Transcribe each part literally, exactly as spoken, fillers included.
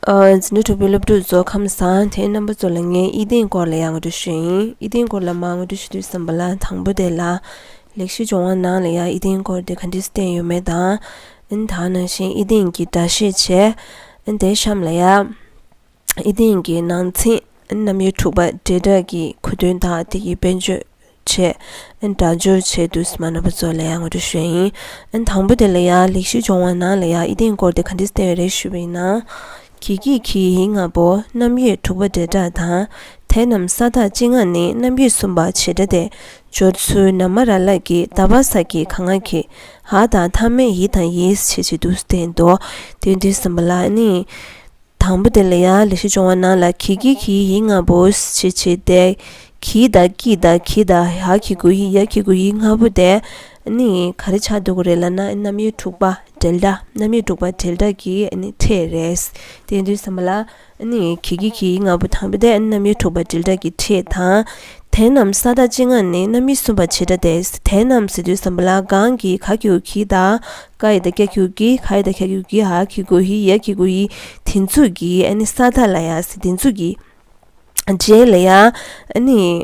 ཨ། འཛིན་གྲྭ་དྲུག་པའི་སློབ་ཕྲུག་ཚོ་ཁམས་བཟང་། དེ་རྣམ་པ་ཚོ་ལ་ངས་ཨི་ལྡན་སྐོར་ལ་ཡང་ངོ་སྤྲོད་ཞུ་ཡིན། ཨི་ལྡན་སྐོར་ལ་མར་ངོ་སྤྲོད་ཞུ་དུས་ཙམ་པ་ལ། དང་པོ་དེ་ལ་ལེགས་བཤད་ལྗོན་དབང་ནང་ལ་ཡང་ཨི་ལྡན་སྐོར་དེ་ག་འདྲས་བསྟན་ཡོད་མེད་དང་། ཨ་ནི་ད་ནང་བཞིན་ཨི་ལྡན་གྱི་སྒྲ་བཤད་བྱས། ཨ་ནི་དེ་གཤམ་ལ་ཡང་ཨི་ལྡན་གྱི་ནང་ཚན། ཨ་ནི་རྣམ་དབྱེ་དྲུག་པ་འབྲེལ་སྒྲ་གི་གོ་དོན་དང་དེ་གི་དཔལ་འབྱོར་བྱས། ཨ་ནི་སྒྲ་སྦྱོར་བྱས་དུས་མ་རྣམ་པ་ཚོ་ལ་ཡང་ངོ་སྤྲོད་ཞུ་ཡིན། ཨ་ནི་དང་པོ་དེ་ལ་ཡང་ལེགས་བཤད་ལྗོན་དབང་ནང་ལ་ཡང་ཨི་ལྡན་སྐོར་དེ་ག་འདྲས་བསྟན་ཡོད་རེད་ཞུས་པ་ཡིན་ན། གི་གི་གི་ཡི་ལྔ་པོ་རྣམ་དབྱེ་དྲུག་པ་འབྲེལ་སྒྲ་དང་། དེ་རྣམས་ས་མཐའ་སྤྱི་སྔ་ནི་རྣམ་དབྱེ་གསུམ་པ་བྱེད་སྒྲ་སྟེ། སྦྱོར་ཚུལ་ན་མ་ར་ལ་གི་ད་བ་ས་གི་ག་ང་གི། འ་དང་མཐའ་མེད་ཡི་དང་ཡིས་བྱེད་ཅིག་ཏུ་བསྟན་ཏོ། དེ་དུས་ཙམ་པ་ལ་ནི། དང་པོ་དེ་ལ་ཡང་ལེགས་བཤད་ལྗོན་དབང་ནང་ལ་གི་གི་གི་ཡི་ལྔ་པོ་ཞེས་བྱས་ཏེ། གི་དང་ཀི་དང་གི་དང་ཧ་གི་གུ་ཧི་ཡ་གི་གུ་ཧི་ལྔ་པོ་དེ་ནི་ག་རེ་ཆགས་འདུག་གི་རེད་ལབ་ན། རྣམ་དབྱེ་དྲུག་པ་འབྲེལ་སྒྲ། རྣམ་དབྱེ་དྲུག་པ་འབྲེལ་སྒྲ་གི་ནི་ཕྲད་རེད། དེ་དུས་ཙམ་པ་ལ་ནི་གི་གི་གི་ལྔ་པོ་དང་པོ་དེ་རྣམ་དབྱེ་དྲུག་པ་འབྲེལ་སྒྲ་གི་ཕྲད་དང་། དེ་རྣམས་ས་མཐའ་སྤྱི་སྔ་ནི་རྣམ་དབྱེ་གསུམ་པ་བྱེད་སྒྲ་སྟེ། དེ་རྣམས་ཟེར་དུས་ཙམ་པ་ལ་གང་གི་ག་གི་གུ་གི་དང་། ཀ་ཡ་བཏགས་ཀྱ་གི་གུ་ཀི། ག་ཡ་བཏགས་ཁྱ་གི་གུ་ཀྱི། འ་གི་གུ་འི། ཡ་གི་གུ་འི། དེ་ཚོ་གི་ཨ་ནི་ས་མཐའ་ལ་ཡ་ཟེར། དེ་ཚོ་གི་རྗེས་ལ་ཡ་ཨ་ནི།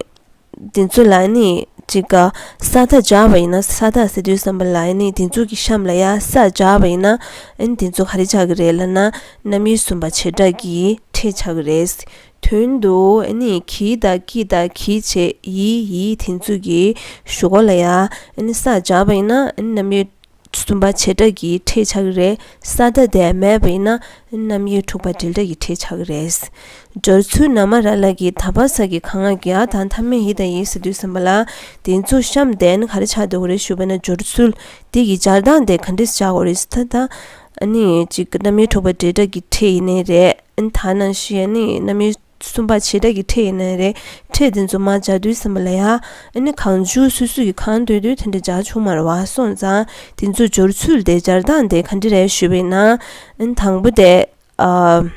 དེ་ཚོ་ལ་ཨ་ནི་ཅིག་ག་ས་མཐའ་སྦྱར་བ་ཡིན་ན། ས་མཐའ་ཟེར་དུས་ཙམ་པ་ལ་ཨ་ནི་དེ་ཚོ་གི་གཤམ་ལ་ཡ་ས་སྦྱར་བ་ཡིན་ན། ཨ་ནི་དེ་ཚོ་ག་རེ་ཆགས་ཀྱི་རེད་ལབ་ན། རྣམ་དབྱེ་གསུམ་པ་བྱེད་སྒྲ་གི་ཕྲད་ཆགས་ཀྱི་རེད། དོན་དུ་ཨ་ནི་གི་དང་ཀི་དང་གི་བྱས་ཡི་ཡིས་དེ་ཚོ་གི་གཞུག་གུ་ལ་ཡ་ཨ་ནི་ས་སྦྱར་བ་ཡིན་ན། ཨ་ནི་རྣམ་དབྱེ་གསུམ་པ་བྱེད་སྒྲ་གི་ཕྲད་ཆགས་ཀྱི་རེད། ས་མཐའ་དེ་མེད་པ་ཡིན་ན་རྣམ་དབྱེ་དྲུག་པ་འབྲེལ་སྒྲ་གི་ཕྲད་ཆགས་ཀྱི་རེད། སྦྱོར་ཚུལ་ན་མ་ར་ལ་གི་ད་བ་ས་གི་ག་ང་གི་འ་དང་མཐའ་མེད་ཡི་དང་ཡིས་ཟེར་དུས་ཙམ་པ་ལ། དེ་ཚོ་གཤམ་དེ་ནི་ག་རེ་ཆགས་འདུག་གི་རེད་ཞུས་པ་ན། སྦྱོར་ཚུལ་དེ་གི་སྦྱར་སྟངས་དེ་ག་འདྲས་སྦྱར་དགོས་རེད་ཟེར། ད་ད་ཨ་ནི་ཅིག་རྣམ་དབྱེ་དྲུག་པ་འབྲེལ་སྒྲ་གི་ཕྲད་ཡིན་ནའི་རེད། ཨ་ནི་ད་ནང་བཞིན་ཨ་ནི་རྣམ་དབྱེ་གསུམ་པ་བྱེད་སྒྲ་གི་ཕྲད་ཡིན་ནའི་རེད། ཕྲད་དེ་ཚོ་མར་སྦྱར་དུས་ཙམ་པ་ལ་ཡ། ཨ་ནི་གང་བྱུང་སོ་སོ་གི་གང་འདོད་འདོད་དེ་འདྲ་སྦྱར་ཆོག་མ་རེད་པ། སོང་ཙང་དེ་ཚོ་སྦྱོར་ཚུལ་དེ་སྦྱར་སྟངས་དེ་ག་འདྲ་རེད་ཞུས་པ་ཡིན་ན། ཨ་ནི་དང་པོ་དེ། ཨ།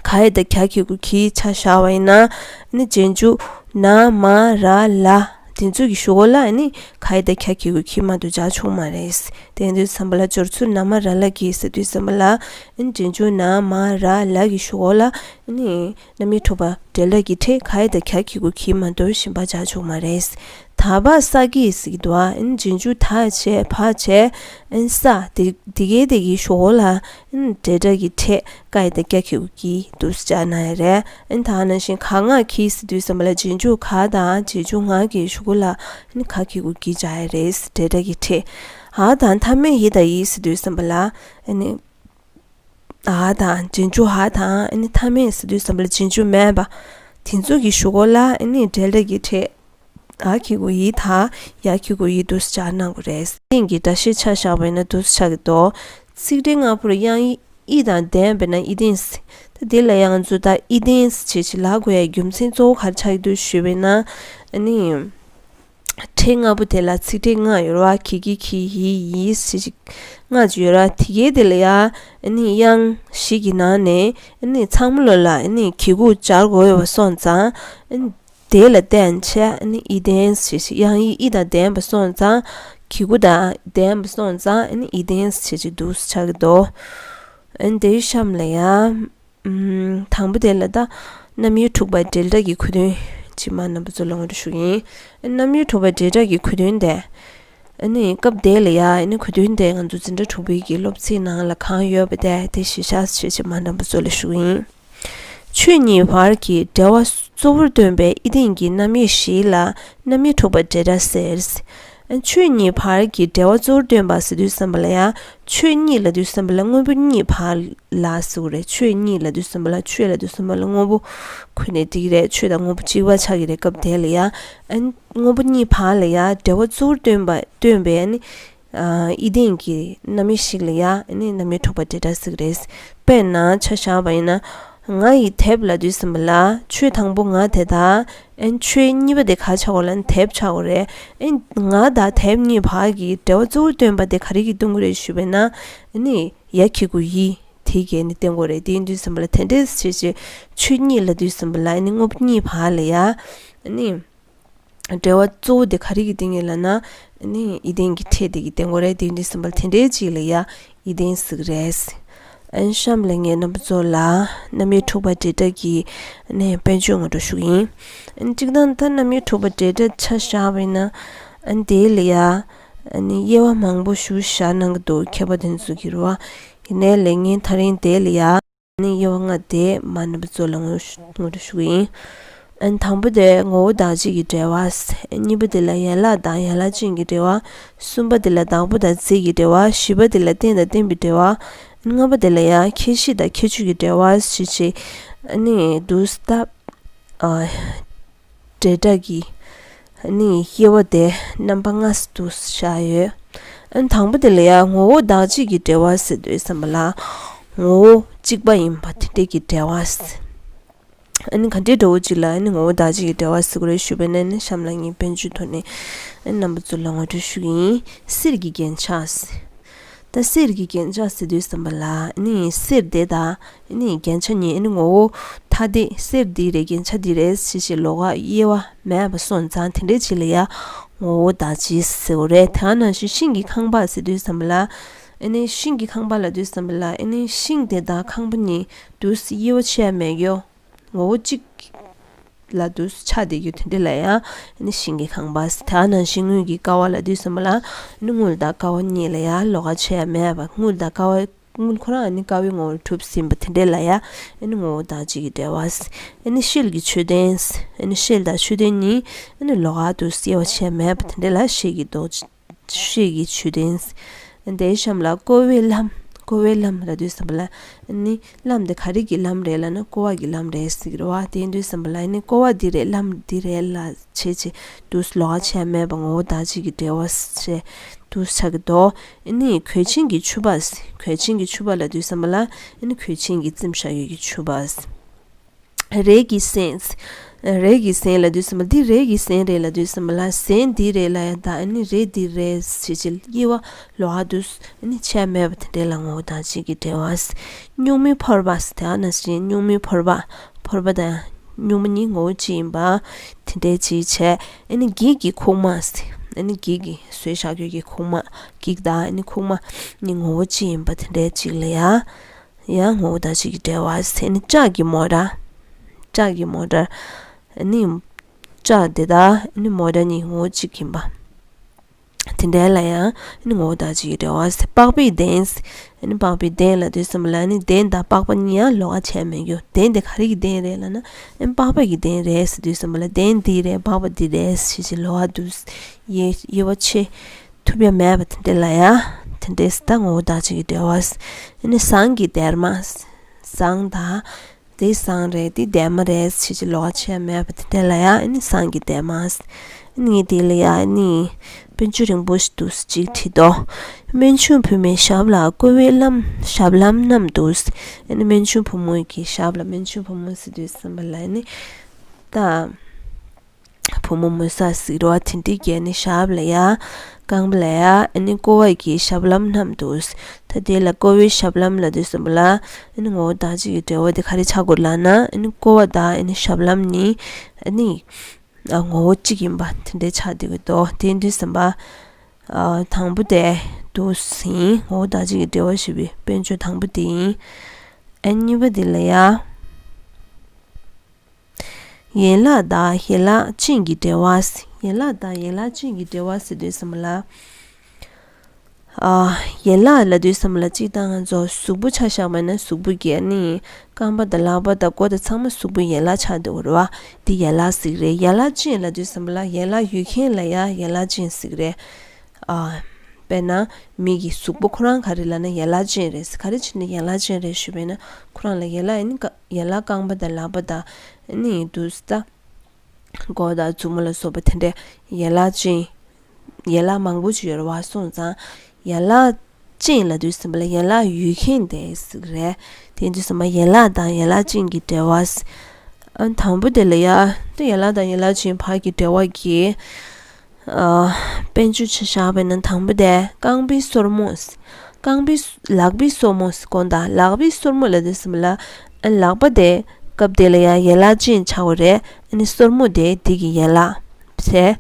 ག་ཡ་བཏགས་གྱ་གི་གུ་གི་ཆ་བཞག་པ་ཡིན་ན། ཨ་ནི་རྗེས་འཇུག་ན་མ་ར་ལ་དེ་ཚོ་གི་གཞུག་གུ་ལ་ཨ་ནི་ག་ཡ་བཏགས་གྱ་གི་གུ་གི་མ་གཏོགས་སྦྱར་ཆོག་མ་རེད། དེ་དུས་ཙམ་པ་ལ་སྦྱོར་ཚུལ་ན་མ་ར་ལ་གི་ཟེར་དུས་ཙམ་པ་ལ། ཨ་ནི་རྗེས་འཇུག་ན་མ་ར་ལ་གི་གཞུག་གུ་ལ་ཨ་ནི་རྣམ་དབྱེ་དྲུག་པ་འབྲེལ་སྒྲ་གི་ཕྲད་ག་ཡ་བཏགས་གྱ་གི་གུ་གི་མ་གཏོགས་གཞན་པ་སྦྱར་ཆོག་མ་རེད། ད་བ་ས་གི་ཟེར་གྱི་འདུག་པ། ཨ་ནི་རྗེས་འཇུག་ད་བྱས་བ་བྱས། ཨ་ནི་ས་དེ་དེ་གའི་དེ་གི་གཞུག་གུ་ལ་ཨ་ནི་འབྲེལ་སྒྲ་གི་ཕྲད་ག་ཡ་བཏགས་གྱ་གི་གུ་གི་འདུག་སེ་སྦྱར་ན་ཡང་རེད། ཨ་ནི་ད་ནང་བཞིན་ག་ང་གི་ཟེར་དུས་ཙམ་པ་ལ་རྗེས་འཇུག་ག་དང་རྗེས་འཇུག་ང་གི་གཞུག་གུ་ལ་ཨ་ནི་ག་གི་གུ་གི་སྦྱར་ཡ་རེད། འབྲེལ་སྒྲ་གི་ཕྲད། འ་དང་མཐའ་མེད་ཡི་དང་ཡིས་ཟེར་དུས་ཙམ་པ་ལ་ཨ་ནི། འ་དང་རྗེས་འཇུག་འ་དང་ཨ་ནི་མཐའ་མེད་ཟེར་དུས་ཙམ་པ་ལ་རྗེས་འཇུག་མེད་པ། དེ་ཚོ་གི་གཞུག་གུ་ལ་ཨ་ནི་འབྲེལ་སྒྲ་གི་ཕྲད། འ་གི་གུ་འི་དང་ཡ་གི་གུ་ཡི་འདུག་སེ་སྦྱར་གནང་དགོས་རེད། སྟེང་གི་སྒྲ་བཤད་ཆ་བཞག་པ་ཡིན་ན་འདུག་སེ་ཆགས་ཀྱི་འདུག་ཚིག་ཕྲད་ལྔ་པོར་དབྱངས་ཡིག་ཨི་དང་ལྡན་པས་ན་ཨི་ལྡན་ཟེར། ད་འདི་ལ་ཡང་ང་ཚོ་ད་ཨི་ལྡན་ཟེར་བྱས་ཅིག་ལབ་དགོས་ཡ་རྒྱུ་མཚན་གཙོ་བོ་ག་རེ་ཆགས་ཀྱི་འདུག་ཞུས་པས་ན། ཨ་ནི། ཕྲད་ལྔ་པོ་དེ་ལ་ཚིག་ཕྲད་ལྔ་ཡོད་རེད་པ། གི་གི་གི་ཡི་ཡིས་ཟེར་ཅིག་ལྔ་ཅིག་ཡོད་རེད་པ། དེ་གའི་དེ་ལ་ཡ་ཨ་ནི་དབྱངས་བཞི་གི་ནང་ནས་ཨ་ནི་ཚང་མ་ལོ་ལ་ཨ་ནི་གི་གུ་སྦྱར་དགོས་ཡོད་པ་སོང་ཙང་། ཨ་ནི་དེ་ལ་བརྟེན་བྱས་ཨ་ནི་ཨི་ལྡན་ཟེར་ཅིག་དབྱངས་ཡིག་ཨི་དང་ལྡན་པ་སོང་ཙང་། གི་གུ་དང་ལྡན་པ་སོང་ཙང་ཨ་ནི་ཨི་ལྡན་ཟེར་ཅིག་འདུག་སེ་ཆགས་ཀྱི་འདུག་ཨ་ནི་དེའི་གཤམ་ལ་ཡ། ཨམ། དང་པོ་དེ་ལ་ད་རྣམ་དབྱེ་དྲུག་པ་འབྲེལ་སྒྲ་གི་གོ་དོན་ཅིག་མར་རྣམ་པ་ཚོ་ལ་ངོ་སྤྲོད་ཞུ་གི་ཡིན། རྣམ་དབྱེ་དྲུག་པ་འབྲེལ་སྒྲ་གི་གོ་དོན་དེ། ཨ་ནི་སྐབས་དེ་ལ་ཡ་ཨ་ནི་གོ་དོན་དེ་ང་ཚོ་འཛིན་གྲྭ་དྲུག་པའི་གི་སློབ་ཚན་ནང་ལ་གང་ཡོད་པ་དེ་དེ་གཞི་བཞག་བྱས་བྱས་མར་རྣམ་པ་ཚོ་ལ་ཞུ་གི་ཡིན། ཆོས་གཉིས་བར་གྱི་འབྲེལ་བ་གཙོ་བོར་སྟོན་པའི་ཨི་ལྡན་གྱི་རྣམ་དབྱེ་བཞི་ལ་རྣམ་དབྱེ་དྲུག་པ་འབྲེལ་སྒྲ་ཟེར། ཆོས་གཉིས་བར་གྱི་འབྲེལ་བ་གཙོ་བོར་སྟོན་པ་ཟེར་དུས་ཙམ་པ་ལ་ཡ། ཆོས་གཉིས་ལབ་དུས་ཙམ་པ་ལ་དངོས་པོ་གཉིས་བར་ལ་ཟེར་གྱི་རེད། ཆོས་གཉིས་ལབ་དུས་ཙམ་པ་ལ་ཆོས་ལབ་དུས་ཙམ་པ་ལ་དངོས་པོ་ཁོ་ནས་འགྲིག་གི་རེད། ཆོས་དང་དངོས་པོ་གཅིག་པ་ཆགས་ཀྱི་རེད། སྐབས་དེ་ལ་ཡ། ཨ་ནི་དངོས་པོ་གཉིས་བར་ལ་ཡ་འབྲེལ་བ་གཙོ་བོར་སྟོན་པ་སྟོན་པའི་ཨ་ནི། ཨ། ཨི་ལྡན་གྱི་རྣམ་དབྱེ་ཞིག་ལ་ཡ་ཨ་ནི་རྣམ་དབྱེ་དྲུག་པ་འབྲེལ་སྒྲ་ཟེར་གྱི་རེད། དཔེར་ན་ཆ་བཞག་པ་ཡིན་ན། ང་ཡི་དེབ་ལབ་དུས་ཙམ་པ་ལ་ཆོས་དང་པོ་ང་དེ་དང་། ཨན་ཆོས་གཉིས་པ་དེ་ག་ཆགས་དགོས་ལབ་ན་དེབ་ཆགས་དགོས་རེད། ཨན་ང་དང་དེབ་གཉིས་བར་གྱི་འབྲེལ་བ་གཙོ་བོ་སྟོན་པ་དེ་ག་རེ་གིས་སྟོན་གྱི་རེད་ཞུས་པས་ན། ཨ་ནི་ཡ་གི་གུ་ཡི་དེ་གིས་ནི་སྟོན་གྱི་རེད། དེ་ཡིན་དུས་ཙམ་པ་ལ་དེ་འདྲས་བྱས་བྱས་ཆོས་གཉིས་ལབ་དུས་ཙམ་པ་ལ་ཨ་ནི་དངོས་པོ་གཉིས་བར་ལ་ཡ་ཨ་ནི་འབྲེལ་བ་གཙོ་བོ་དེ་ག་རེ་གིས་སྟོན་གྱི་ལབ་ན། ཨ་ནི་ཨི་ལྡན་གྱི་ཕྲད་དེ་གིས་སྟོན་གྱི་རེད། དེ་ཡིན་དུས་ཙམ་པ་ལ་དེ་འདྲས་ཅིག་ལ་ཡ་ཨི་ལྡན་ཟེར་གྱི་རེད། ཨན་གཤམ་ལ་ངས་རྣམ་པ་ཚོ་ལ་རྣམ་དབྱེ་དྲུག་པ་འབྲེལ་སྒྲ་གི་ནས་དཔལ་འབྱོར་ངོ་སྤྲོད་ཞུ་གི་ཡིན། ཨན་གཅིག་དང་ད་རྣམ་དབྱེ་དྲུག་པ་འབྲེལ་སྒྲ་ཆ་བཞག་པ་ཡིན་ན། ཨན་དེ་ལ་ཡ་ཨ་ནི་དབྱེ་བ་མང་པོ་ཞུ་བཞག་གནང་གི་འདུག་མཁས་པ་དེ་ཚོ་གི་རེད་བ། ཡིན་ནའི་ལས་ངས་ད་རིང་དེ་ལ་ཡ་ནི་དབྱེ་བ་ལྔ་དེ་མ་རྣམ་པ་ཚོ་ལ་ངོ་ངོ་སྤྲོད་ཞུ་གི་ཡིན། ཨན་དང་པོ་དེ་ངོ་བོ་བདག་བྱེད་ཀྱི་འབྲེལ་བ། གཉིས་པ་དེ་ལ་ཡན་ལག་དང་ཡན་ལག་ཅན་གྱི་འབྲེལ་བ། གསུམ་པ་དེ་ལ་བདག་པོ་དང་རྫས་ཀྱི་འབྲེལ་བ། བཞི་པ་དེ་ལ་རྟེན་དང་བརྟེན་པའི་འབྲེལ་བ། ལྔ་པ་དེ་ལ་ཡང་ཁྱད་གཞི་དང་ཁྱད་ཆོས་ཀྱི་འབྲེལ་བ་ཞེས་བྱས། ཨ་ནི་དུས་སྟབས། ཨ། འབྲེལ་སྒྲ་གི་ཨ་ནི་དབྱེ་བ་དེ་རྣམ་པ་ལྔ་ཙམ་དུ་བཞག་ཡོད། ཨ་ནི་དང་པོ་དེ་ལ་ཡང་ངོ་བོ་བདག་བྱེད་ཀྱི་འབྲེལ་བ་ཟེར་དུས་ཙམ་པ་ལ། ངོ་བོ་གཅིག་པ་ཡིན་པ་དེ་འདྲས་ཀྱི་འབྲེལ་བ། ཨ་ནི་ག་འདྲའི་འདྲ་བོ་ཅིག་ལ་ཨ་ནི་ངོ་བོ་བདག་བྱེད་ཀྱི་འབྲེལ་བ་ཟེར་དགོས་རེད་ཞུས་པ་ཡིན་ན། ཨ་ནི་གཤམ་ལ་ངས་དཔལ་འབྱོར་ཐོག་ནས་ཨ་ནི་རྣམ་པ་ཚོ་ལ་ངོ་སྤྲོད་ཞུ་གི་ཡིན། གསེར་གྱི་རྒྱན་ཆ་ཟེར། ད་གསེར་གྱི་རྒྱན་ཆ་ཟེར་དུས་ཙམ་པ་ལ་ཨ་ནི་གསེར་དེ་དང་ཨ་ནི་རྒྱན་ཆ་གཉིས་ཨ་ནི་ངོ་བོ་ཐ་དད། གསེར་འདི་རེད་རྒྱན་ཆ་འདི་རེད་ཞེས་བྱས་ལོགས་ཀ་དབྱེ་བ་མེད་པ་སོང་ཙང་དེ་འདྲའི་ཅིག་ལ་ཡ་ངོ་བོ་བདག་བྱེད་ཟེར་བ་རེད། དེ་ནང་བཞིན་ཤིང་གི་ཁང་པ་ཟེར་དུས་ཙམ་པ་ལ་ཨ་ནི་ཤིང་གི་ཁང་པ་ལབ་དུས་ཙམ་པ་ལ་ཨ་ནི་ཤིང་དེ་དང་ཁང་པ་གཉིས་དུས་དབྱེ་བ་ཕྱེ་ཡ་མེད་ཀྱོ། ངོ་བོ་གཅིག་ལ་དུས་ཆགས་བསྡད་རྒྱུ་དེ་འདྲ་ལ་ཡང་ནི་ཤིང་གི་ཁང་པ། དེ་ནང་བཞིན་དངུལ་གྱི་ཀ་བ་ལབ་དུས་ཙམ་པ་ལ་ནི་དངུལ་དང་ཀ་བ་གཉིས་ལ་ཡང་ལོགས་ཀ་ཕྱེ་ཡ་མེད་པ། དངུལ་དང་ཀ་བ་དངུལ་ཁོ་རང་ནི་ཀ་བའི་ངོ་བོར་གྲུབ་ཟིན་པ་དེ་འདྲ་ལ་ཡང་ནི་ངོ་བོ་བདག་བྱེད་ཀྱི་འབྲེལ་བ། ནི་ཤེལ་གྱི་མཆོད་རྟེན། ནི་ཤེལ་དང་མཆོད་རྟེན་གཉིས་ནི་ལོགས་ཀ་དུས་དབྱེ་བ་ཕྱེ་ཡ་མེད་པ་དེ་འདྲ་ལ་ཤེལ་གྱི་རྡོ་ཤེལ་གྱི་མཆོད་རྟེན། དེའི་གཤམ་ལ་ཀོ་བའི་ལྷམ། ཀོ་བའི་ལྷམ་ལབ་དུས་ཙམ་པ་ལ་ནི་ལྷམ་དེ་ག་རེ་གི་ལྷམ་རེད་ལབ་ན་ཀོ་བ་གི་ལྷམ་རེད་ཟེར་གི་རེད་བ། དེ་ཡིན་དུས་ཙམ་པ་ལ་ནི་ཀོ་བ་འདི་རེད་ལྷམ་འདི་རེད་ལབ་བྱས་བྱས་དུས་ལོགས་ཀ་ཕྱེ་ཡ་མེད་པ་ངོ་བོ་བདག་བྱེད་ཀྱི་འབྲེལ་བ་ཞེས་དུས་ཆགས་ཀྱི་འདུག་ནི་གོས་ཆེན་གྱི་ཕྱུ་པ། གོས་ཆེན་གྱི་ཕྱུ་པ་ལབ་དུས་ཙམ་པ་ལ་ནི་གོས་ཆེན་གྱི་རྩེ་མོ་བཞག་ཡོད་ཀྱི་ཕྱུ་པ། རས་ཀྱི་གཟན། རས་ཀྱི་གཟན་ལབ་དུས་ཙམ་པ་འདི་རས་ཀྱི་གཟན་རེད་ལབ་དུས་ཙམ་པ་ལ་གཟན་འདི་རེད་ལབ་ཡ་དང་ཨ་ནི་རས་འདི་རེད་ཟེར་བྱས་དབྱེ་བ་ལོགས་ཀ་དུས་ཨ་ནི་ཕྱེ་ཡ་མེད་པ་དེ་འདྲ་ལ་ངོ་བོ་བདག་བྱེད་ཀྱི་འབྲེལ་བ། སྨྱུག་མའི་ཕོར་པ། དེ་ནང་བཞིན་སྨྱུག་མའི་ཕོར་པ། ཕོར་པ་དང་སྨྱུག་མ་གཉིས་ངོ་བོ་གཅིག་ཡིན་པ་དེ་འདྲ་ཅིག་བྱས། ཨ་ནི་འགྱིག་གི་ཁུག་མ། ཨ་ནི་འགྱིག་གི་བཟོས་བཞག་རྒྱུ་གི་ཁུག་མ། འགྱིག་དང་ཨ་ནི་ཁུག་མ་གཉིས་ངོ་བོ་གཅིག་ཡིན་པ་དེ་འདྲ་ཅིག་ལ་ཡ། ཡང་ངོ་བོ་བདག་བྱེད་ཀྱི་འབྲེལ་བ་ཟེར་ནི་ལྕགས་ཀྱི་མོ་ཊ། ལྕགས་ཀྱི་མོ་ཊ། ཨ་ནི་ལྕགས་དེ་དག་ཨ་ནི་མོ་ཊ་གཉིས་ངོ་བོ་གཅིག་ཡིན་པ། དེ་འདྲ་ལ་ཡང་ཨ་ནི་ངོ་བོ་བདག་བྱེད་ཀྱི་འབྲེལ་བ་ཟེར། པགས་པའི་གདན། ཨ་ནི་པགས་པའི་གདན་ལབ་དུས་ཙམ་པ་ལ་ཨ་ནི་གདན་དང་པགས་པ་གཉིས་ཡང་ལོགས་ཀ་ཕྱེ་མེད་རྒྱུ། གདན་དེ་ག་རེ་གི་གདན་རེད་ལབ་ན་ཨ་ནི་པགས་པ་གི་གདན་རེད་ཟེར་དུས་ཙམ་པ་ལ་གདན་འདི་རེད་པགས་པ་འདི་རེད་ཟེར་བྱས་ལོགས་ཀ་དུས་དབྱེ་དབྱེ་བ་ཕྱེ་ཐུབ་ཡ་མེད་པ་དེ་འདྲ་ལ་ཡ། དེ་འདྲས་ད་ངོ་བོ་བདག་བྱེད་ཀྱི་འབྲེལ་བ། ཨ་ནི་ཟངས་ཀྱི་སྡེར་མ། ཟངས་དང་། དེ་ཟངས་རེད་དེ་སྡེར་མ་རེད་ཟེར་བྱས་ལོགས་ཀ་ཕྱེ་ཡ་མེད་པ་དེ་འདྲ་ལ་ཡ་ཨ་ནི་ཟངས་ཀྱི་སྡེར་མ། ཨ་ནི་དེ་ལ་ཡ་ཨ་ནི་དཔལ་འབྱོར་རིན་པོ་ཆེ་འདུག་ཅིག་བྲིས་འདུག་སྨན་ཆུང་བུ་མོའི་ཞབས་ལ་ཀོ་བའི་ལྷམ་ཞབས་ལྷམ་བསྣམས་འདུག་ཨ་ནི་སྨན་ཆུང་བུ་མོ་གི་ཞབས་ལ་སྨན་ཆུང་བུ་མོ་ཟེར་དུས་ཙམ་པ་ལ་ཨ་ནི་ད། བུ་མོ་མོ་ས་ཟིག་རོ་བ་དེ་འདྲའི་གྱད་ནི་ཞབས་ལ་ཡ། རྐང་པ་ལ་ཡ་ཨ་ནི་ཀོ་བ་གི་ཞབས་ལྷམ་བསྣམས་འདུག་ད་དེ་ལ་ཀོ་བའི་ཞབས་ལྷམ་ལབ་དུས་ཙམ་པ་ལ་ཨ་ནི་ངོ་བོ་བདག་བྱེད་ཀྱི་འབྲེལ་བ་དེ་ག་རེ་ཆགས་དགོས་ལབ་ན་ཨ་ནི་ཀོ་བ་དང་ཨ་ནི་ཞབས་ལྷམ་གཉིས་ཨ་ནི་ཨ་ངོ་བོ་གཅིག་ཡིན་པ་དེ་འདྲའི་ཆགས་བསྡད་ཀྱི་འདུག་དེ་དུས་ཙམ་པ་ཨ་དང་པོ་དེ་འདུག་ཟིན་ངོ་བོ་བདག་བྱེད་ཀྱི་འབྲེལ་བ་ཞེས་པའི་དཔལ་འབྱོར་དང་པོ་དེ་ཡིན། ཨ་གཉིས་པ་དེ་ལ་ཡ། ཡན་ལག་དང་ཡན་ལག་ཅན་གྱི་འབྲེལ་བ། ཡན་ལག་དང་ཡན་ལག་ཅན་གྱི་འབྲེལ་བ་ཟེར་དུས་ཙམ་པ་ལ། ཨ། ཡན་ལག་ལབ་དུས་ཙམ་པ་ལ་གཅིག་ད་ང་ཚོ་གཟུགས་པོ་ཆ་བཞག་པ་ན་གཟུགས་པོ་གི་ནི་རྐང་པ་དང་ལག་པ་དང་མགོ་དང་ཚང་མ་གཟུགས་པོ་ཡན་ལག་ཆགས་འདུག་རེད་བ། འདི་ཡན་ལག་ཟིག་རེད། ཡན་ལག་ཅན་ལབ་དུས་ཙམ་པ་ལ་ཡན་ལག་ཡོད་མཁན་ལ་ཡ་ཡན་ལག་ཅན་ཟིག་རེད། ཨ། དཔེར་ན་མི་གི་གཟུགས་པོ་ཁོ་རང་ག་རེ་ལབ་ན་ཡན་ལག་ཅན་རེད། ག་རེ་བྱས་ནས་ཡན་ལག་ཅན་རེད་ཞུས་པས་ན་ཁོ་རང་ལ་ཡན་ལག་ཡིན་ནི་ཡན་ལག་རྐང་པ་དང་ལག་པ་དང་ནི་འདུག་ད། མགོ་དང་མཛུབ་མོ་ལ་སོགས་པ་དེ་འདྲའི་ཡན་ལག་ཅན། ཡན་ལག་མང་པོ་ཅིག་ཡོད་རེད་བ་སོང་ཙང་ཡན་ལག་ཅན་ལབ་དུས་ཙམ་པ་ལ་ཡན་ལག་ཡོད་མཁན་དེ་ཟིག་རེད། དེ་དུས་ཙམ་པ་ཡན་ལག་དང་ཡན་ལག་ཅན་གྱི་འབྲེལ་བ། ཨ་དང་པོ་དེ་ལ་ཡ་དེ་ཡན་ལག་དང་ཡན་ལག་ཅན་བར་གྱི་འབྲེལ་བ་གི་ཨ། དཔལ་འབྱོར་ཆ་བཞག་པས་ན་དང་པོ་དེ་རྐང་པའི་སོར་མོ། རྐང་པའི་ལག་པའི་སོར་མོ་དགོངས་དག་ལག་པའི་སོར་མོ་ལབ་དུས་ཙམ་པ་ལ་ཨ་ལག་པ་དེ་སྐབས་དེ་ལ་ཡང་ཡན་ལག་ཅན་ཆགས་པ་རེད། ཨ་ནི་སོར་མོ་དེ་དེ་གི་ཡན་ལག་ཟེར།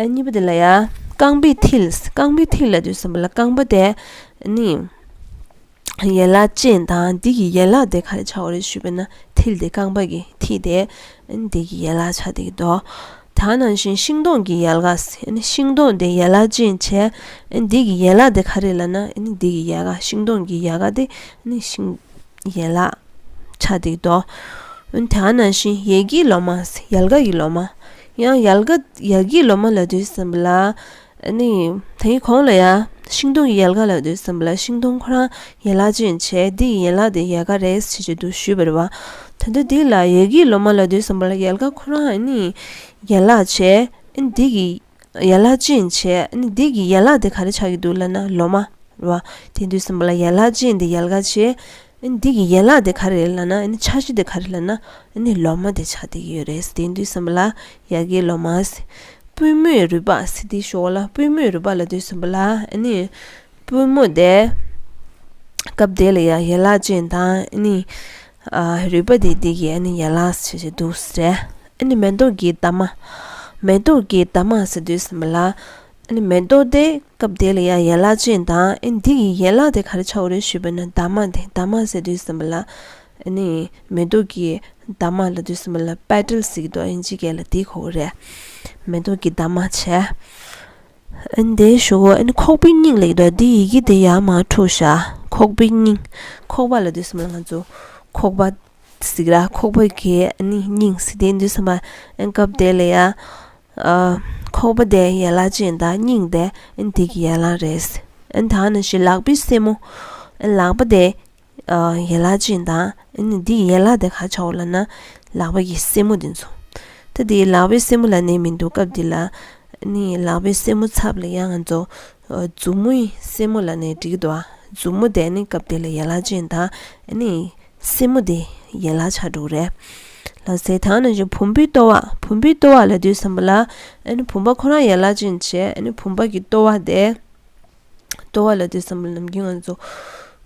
ཨ་གཉིས་པ་དེ་ལ་ཡང་རྐང་པའི་མཐིལ། རྐང་པའི་མཐིལ་ལབ་དུས་ཙམ་པ་ལ་རྐང་པ་དེ་ཨ་ནི། ཡན་ལག་ཅན་དང་འདི་གི་ཡན་ལག་དེ་ག་རེ་ཆགས་ཡོད་རེད་ཞུས་པ་ན། མཐིལ་དེ་རྐང་པ་གི་མཐིལ་དེ་ཨ་ནི་འདི་གི་ཡན་ལག་ཆགས་བསྡད་ཀྱི་འདུག་དེ་ནང་བཞིན་ཤིང་སྡོང་གི་ཡལ་ག་ཟེར། ཨ་ནི་ཤིང་སྡོང་དེ་ཡན་ལག་ཅན་བྱས། ཨ་ནི་འདི་གི་ཡན་ལག་དེ་ག་རེ་ལབ་ན། ཨ་ནི་འདི་གི་ཡལ་ག་ཤིང་སྡོང་གི་ཡལ་ག་དེ་ཨ་ནི་ཤིང་ཡན་ལག་ཆགས་བསྡད་ཀྱི་འདུག་ཨ་ནི་དེ་ནང་བཞིན་ཡལ་གའི་ལོ་མ་ཟེར། ཡལ་ག་གི་ལོ་མ། ཡང་ཡལ་ག་ཡལ་གའི་ལོ་མ་ལབ་དུས་ཙམ་པ་ལ། ཨ་ནི་དེའི་གོང་ལ་ཡ་ཤིང་སྡོང་གི་ཡལ་ག་ལབ་དུས་ཙམ་པ་ལ་ཤིང་སྡོང་ཁོ་རང་ཡན་ལག་ཅན་བྱས། འདི་ཡི་ཡན་ལག་དེ་ཡལ་ག་རེད་ཟེར་བྱས་འདུག་ཞུས་པ་རེད་བ། ད་ལྟ་འདི་ལ་ཡལ་གའི་ལོ་མ་ལབ་དུས་ཙམ་པ་ལ་ཡལ་ག་ཁོ་རང་ཨ་ནི་ཡན་ལག་བྱས། ཨ་ནི་འདི་གི་ཡན་ལག་ཅན་བྱས། ཨ་ནི་འདི་གི་ཡན་ལག་དེ་ག་རེ་ཆགས་ཀྱི་འདུག་ལབ་ན་ལོ་མ་རེད་བ། དེ་དུས་ཙམ་པ་ལ་ཡན་ལག་ཅན་དེ་ཡལ་ག་བྱས། ཨ་ནི་འདི་གི་ཡན་ལག་དེ་ག་རེ་རེད་ལབ་ན། ཨ་ནི་ཆ་ཤས་དེ་ག་རེ་ལབ་ན། ཨ་ནི་ལོ་མ་དེ་ཆགས་བསྡད་ཀྱི་ཡོད་རེད། དེ་དུས་ཙམ་པ་ལ་ཡལ་གའི་ལོ་མ་ཟེར། པུས་མོའི་རུས་པ་ཟེར། དེའི་ཞོར་ལ་པུས་མོའི་རུས་པ་ལབ་དུས་ཙམ་པ་ལ་ཨ་ནི་པུས་མོ་དེ་སྐབས་དེ་ལ་ཡ་ཡན་ལག་ཅན་དང་ཨ་ནི་ཨ་རུས་པ་དེ་འདི་གི་ཨ་ནི་ཡན་ལག་ཟེར་བྱས་འདུག་ཟེར། ཨ་ནི་མེ་ཏོག་གི་འདབ་མ། མེ་ཏོག་གི་འདབ་མ་ཟེར་དུས་ཙམ་པ་ལ། ཨ་ནི་མེ་ཏོག་དེ་སྐབས་དེ་ལ་ཡ་ཡན་ལག་ཅན་དང་། ཨ་ནི་འདི་གི་ཡན་ལག་དེ་ག་རེ་ཆགས་ཡོད་རེད་ཞུས་པ་ན་འདབ་མ་དེ། འདབ་མ་ཟེར་དུས་ཙམ་པ་ལ། ཨ་ནི་མེ་ཏོག་གི་འདབ་མ་ལབ་དུས་ཙམ་པ་ལ་པེ་ཊལ་ཟེར་གྱི་འདུག་དབྱིན་ཇི་སྐད་ལ་དེ་གོ་གི་རེད། མེ་ཏོག་གི་འདབ་མ་བྱས། ཨ་ནི་དེའི་གཞུག་གུ་ཨ་ནི་ཁོག་པའི་སྙིང་ལབ་ཀྱི་འདུག་འདི་ཡི་གེ་དེ་ཡར་མར་འཁྲུགས་བཞག་ཁོག་པའི་སྙིང་། ཁོག་པ་ལབ་དུས་ཙམ་པ་ལ་ང་ཚོ་ཁོག་པ་ཟེར་གྱི་ར། ཁོག་པ་གི་ཨ་ནི་སྙིང་ཟེར། དེ་དུས་ཙམ་པ་ཨ་ནི་སྐབས་དེ་ལ་ཡ། ཨ། ཁོག་པ་དེ་ཡན་ལག་ཅན་དང་། སྙིང་དེ་ཨ་ནི་དེ་གི་ཡན་ལག་རེད། ཨ་ནི་དེ་ནང་བཞིན་ལག་པའི་སེན་མོ། ཨ་ནི་ལག་པ་དེ་ཨ་ཡན་ལག་ཅན་དང་། ཨ་ནི་འདི་ཡན་ལག་དེ་ག་ཆགས་ཡོད་ལབ་ན་ལག་པ་གི་སེན་མོ་དེ་ཚོ། ད་དེ་ལག་པའི་སེན་མོ་ལབ་ནའི་མི་འདུག་སྐབས་འདི་ལ། ཨ་ནི་ལག་པའི་སེན་མོ་ཚབ་ལ་ཡང་ང་ཚོ་ཨ་མཛུབ་མོའི་སེན་མོ་ལབ་ནའི་འགྲིག་གི་འདུག་ཨ་མཛུབ་མོ་དེ་ཨ་ནི་སྐབས་དེ་ལ་ཡན་ལག་ཅན་དང་། ཨ་ནི་སེན་མོ་དེ་ཡན་ལག་ཆགས་འགྲོ་གི་རེད། ལགས་སོ། དེ་ནང་བཞིན་བུམ་པའི་ལྟོ་བ། བུམ་པའི་ལྟོ་བ་ལབ་དུས་ཙམ་པ་ལ། ཨ་ནི་བུམ་པ་ཁོ་རང་ཡན་ལག་ཅན་བྱས། ཨ་ནི་བུམ་པ་གི་ལྟོ་བ་དེ། ལྟོ་བ་ལབ་དུས་ཙམ་པ་ལ་ནམ་རྒྱུན་ང་ཚོ་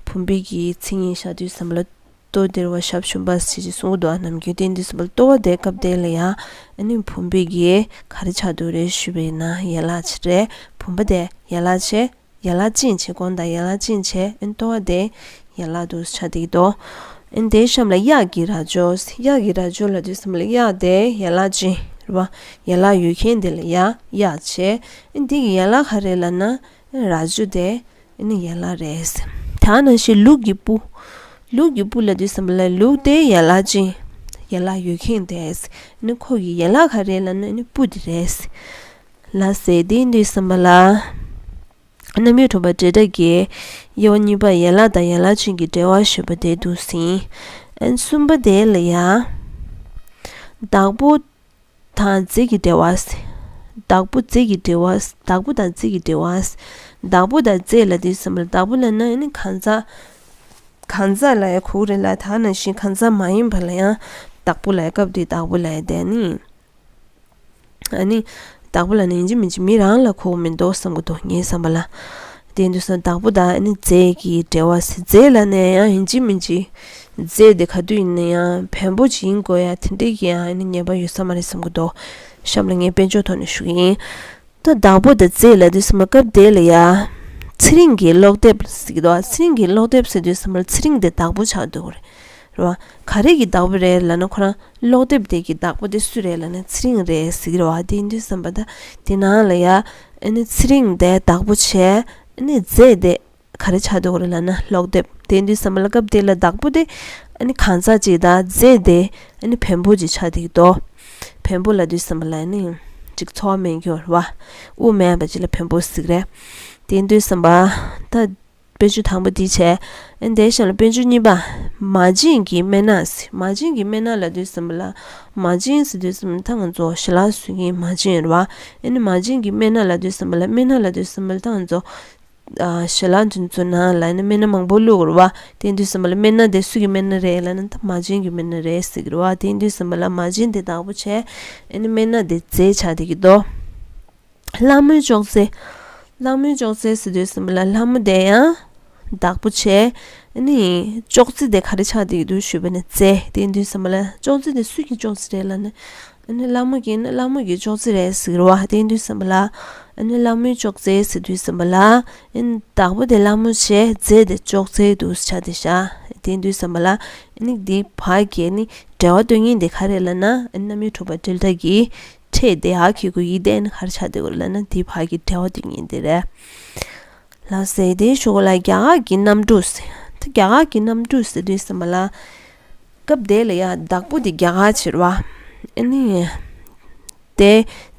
བུམ་པའི་གི་མཚན་ཉིད་བཞག་དུས་ཙམ་པ་ལ་ལྟོ་ལྡིར་བ་ཞབས་ཞུམ་པ་ཟེར་ཅིག་གསུང་གི་འདུག་ཨ་ནམ་རྒྱུན་བསྟན་དུས་ཙམ་པ་ལ་ལྟོ་བ་དེ་སྐབས་དེ་ལ་ཡ། ཨ་ནི་བུམ་པའི་གི་ག་རེ་ཆགས་འདུག་རེད་ཞུས་པ་ཡིན་ན་ཡན་ལག་ཅན་རེད། བུམ་པ་དེ་ཡན་ལག་ཅན། ཡན་ལག་ཅན་བྱས། གོང་དང་ཡན་ལག་ཅན་བྱས། ཨ་ནི་ལྟོ་བ་དེ་ཡན་ལག་ཏུ་ཆགས་བསྡད་ཀྱི་འདུག་ཨ་ནི་དེའི་གཤམ་ལ་གཡག་གི་རྭ་ཅོ། གཡག་གི་རྭ་ཅོ་ལབ་དུས་ཙམ་པ་ལ་གཡག་དེ་ཡན་ལག་ཅན་རེད་བ། ཡན་ལག་ཡོད་མཁན་དེ་ལ་ཡ་གཡག་བྱས། ཨ་ནི་འདི་གི་ཡན་ལག་ག་རེ་ལབ་ན། རྭ་ཅོ་དེ་ཨ་ནི་ཡན་ལག་རེད། དེ་ནང་བཞིན་ལུག་གི་སྤུ། ལུག་གི་སྤུ་ལབ་དུས་ཙམ་པ་ལ་ལུག་དེ་ཡན་ལག་ཅན། ཡན་ལག་ཡོད་མཁན་དེ། ཨ་ནི་ཁོ་གི་ཡན་ལག་ག་རེ་ལབ་ན་ཨ་ནི་སྤུ་དེ་རེད། ལགས་སོ། དེ་ཡིན་དུས་ཙམ་པ་ལ། རྣམ་དབྱེ་དྲུག་པ་འབྲེལ་སྒྲ་གི་དབྱེ་བ་གཉིས་པ། ཡན་ལག་དང་ཡན་ལག་ཅན་གྱི་འབྲེལ་བ་ཞེས་པ་དེ་འདུག་ཟིན། ཨ་ནི་གསུམ་པ་དེ་ལ་ཡ། བདག་པོ་དང་རྫས་ཀྱི་འབྲེལ་བ། བདག་པོ་རྫས་ཀྱི་འབྲེལ་བ། བདག་པོ་དང་རྫས་ཀྱི་འབྲེལ་བ། བདག་པོ་དང་རྫས་ལབ་དུས་ཙམ་པ་ལ་བདག་པོ་ལབ་ན་ཨ་ནི་གང་ཟག་གང་ཟག་ལ་ཡ་གོ་གི་རེད་ལ། དེ་ནང་བཞིན་གང་ཟག་མ་ཡིན་པ་ལ་ཡང་བདག་པོ་ལབ་ཡ། སྐབས་དེའི་བདག་པོ་ལབ་ཡ་དེ་ནི། ཨ་ནི། བདག་པོ་ལབ་ན་ཡིན་གཅིག་མིན་གཅིག་མི་རང་ལ་གོ་གི་མི་འདུག་བསམ་གྱི་འདུག་ངའི་བསམ་པ་ལ། དེ་ཡིན་དུས་ཙམ་བདག་པོ་དང་ཨ་ནི་རྫས་ཀྱི་འབྲེལ་བ་ཟེར། རྫས་ལབ་ན་ཡང་ཡིན་གཅིག་མིན་གཅིག་རྫས་དེ་ག་དུས་ཡིན་ན་ཡང་བེམ་པོ་ཅིག་ཡིན་དགོས་ཡ་དེ་འདྲའི་གི་ཡང་ཨ་ནི་ངེས་པ་ཡོད་ས་མ་རེད་བསམ་གྱི་འདུག་གཤམ་ལ་ངས་དཔེ་འཇོག་ཐོག་ནས་ཞུ་གི་ཡིན། ད་བདག་པོ་དང་རྫས་ལབ་དུས་ཙམ་པ་སྐབས་དེ་ལ་ཡ། ཚེ་རིང་གི་ཀློག་དེབ་ཟེར་གྱི་འདུག་ཚེ་རིང་གི་ཀློག་དེབ་ཟེར་དུས་ཙམ་པ་ཚེ་རིང་དེ་བདག་པོ་ཆགས་འདུག་རེད། རེད་བ། ག་རེ་གི་བདག་པོ་རེད་ལབ་ན་ཁོ་རང་ཀློག་དེབ་དེ་གི་བདག་པོ་དེ་སུ་རེད་ལབ་ན་ཚེ་རིང་རེད་ཟེར་གྱི་རེད་བ། དེ་ཡིན་དུས་ཙམ་པ་ད་དེ་ནང་ལ་ཡ། ཨ་ནི་ཚེ་རིང་དེ་བདག་པོ་བྱས། ཨ་ནི་རྫས་དེ་ག་རེ་ཆགས་འདུག་རེད་ལབ་ན་ཀློག་དེབ། དེ་ཡིན་དུས་ཙམ་པ་ལ་སྐབས་དེ་ལ་བདག་པོ་དེ་ཨ་ནི་གང་ཟག་ཅིག་དང་རྫས་དེ་ཨ་ནི་བེམ་པོ་ཅིག་ཆགས་བསྡད་ཀྱི་འདུག་བེམ་པོ་ལབ་དུས་ཙམ་པ་ལ་ཨ་ནི་ཅིག་འཚོ་བ་སྨན་རྒྱུ་རེད་བ། དབུགས་མེད་པ་ཅིག་ལ་བེམ་པོ་ཟེར་གྱི་རེད། དེ་ཡིན་དུས་ཙམ་པ་ད། དཔེ་ཆ་དང་པོ་འདི་བྱས། ཨ་ནི་དེའི་གཤམ་ལ་དཔེ་ཆ་གཉིས་པ། མ་བྱན་གྱི་སྨན་སྣ་ཟེར། མ་བྱན་གྱི་སྨན་སྣ་ལབ་དུས་ཙམ་པ་ལ། མ་བྱན་ཟེར་དུས་ཙམ་པ་ད་ང་ཚོ་ཞལ་ལག་བཟོ་མཁན་མ་བྱན་རེད་བ། ཨ་ནི་མ་བྱན་གྱི་སྨན་སྣ་ལབ་དུས་ཙམ་པ་ལ། སྨན་སྣ་ལབ་དུས་ཙམ་པ་ལ་ད་ང་ཚོ། ཨ། ཞལ་ལག་དེ་ཚོ་ནང་ལ་ཨ་ནི་སྨན་སྣ་མང་པོ་བླུགས་རེད་བ། དེ་དུས་ཙམ་པ་ལ་སྨན་སྣ་དེ་སུ་གི་སྨན་སྣ་རེད་ལབ་ན་ད་མ་བྱན་གྱི་སྨན་སྣ་རེད་ཟེར་གྱི་རེད་བ། དེ་དུས་ཙམ་པ་ལ་མ་བྱན་དེ་བདག་པོ་བྱས། ཨ་ནི་སྨན་སྣ་དེ་རྫས་ཆགས་བསྡད་ཀྱི་འདུག་ལྷ་མོའི་ཅོག་ཙེ། ལྷ་མོའི་ཅོག་ཙེ་ཟེར་དུས་ཙམ་པ་ལ་ལྷ་མོ་དེ་ཡང་བདག་པོ་བྱས། ཨ་ནི་ཅོག་ཙེ་དེ་ག་རེ་ཆགས་བསྡད་ཀྱི་འདུག་ཞུས་པ་ན་རྫས། དེ་ཡིན་དུས་ཙམ་པ་ལ་ཅོག་ཙེ་དེ་སུ་གི་ཅོག་ཙེ་རེད་ལབ་ན། ཨ་ནི་ལ་མོ་གི་ནི་ལ་མོ་གི་ཅོག་ཙེ་རེད་ཟེར་བ་དེ་ཡིན་དུས་ཙམ་པ་ལ། ཨ་ནི་ལ་མོའི་ཅོག་ཙེ་ཟེར་དུས་ཙམ་པ་ལ། ཨ་ནི་བདག་པོ་དེ་ལ་མོ་བྱས་རྫས་དེ་ཅོག་ཙེ་འདུག་ཆ་དེ་ཤ་དེ་ཡིན་དུས་ཙམ་པ་ལ། ཨ་ནི་འདི་བར་གྱི་ནི་འབྲེལ་བ་སྟོན་མཁན་དེ་ག་རེ་ལབ་ན། ཨ་ནི་རྣམ་དབྱེ་དྲུག་པ་འབྲེལ་སྒྲ་གི་ཕྲད་དེ་ཧ་གི་གུ་ཡི་དེ་ནི་ག་རེ་ཆགས་བསྡད་ཡོད་ལབ་ན། འདི་བར་གྱི་འབྲེལ་བ་སྟོན་མཁན་དེ་རེད། ལགས་སེ། དེའི་གཞུག་ལ་རྒྱ་གར་གྱི་གནམ་གྲུ་ཟེར། ད་རྒྱ་གར་གྱི་གནམ་གྲུ་ཟེར་དུས་ཙམ་པ་ལ། སྐབས་དེ་ལ་ཡ་བདག་པོ་དེ་རྒྱ་གར་བྱེད་རེད་བ། ཨ་ནི། དེ་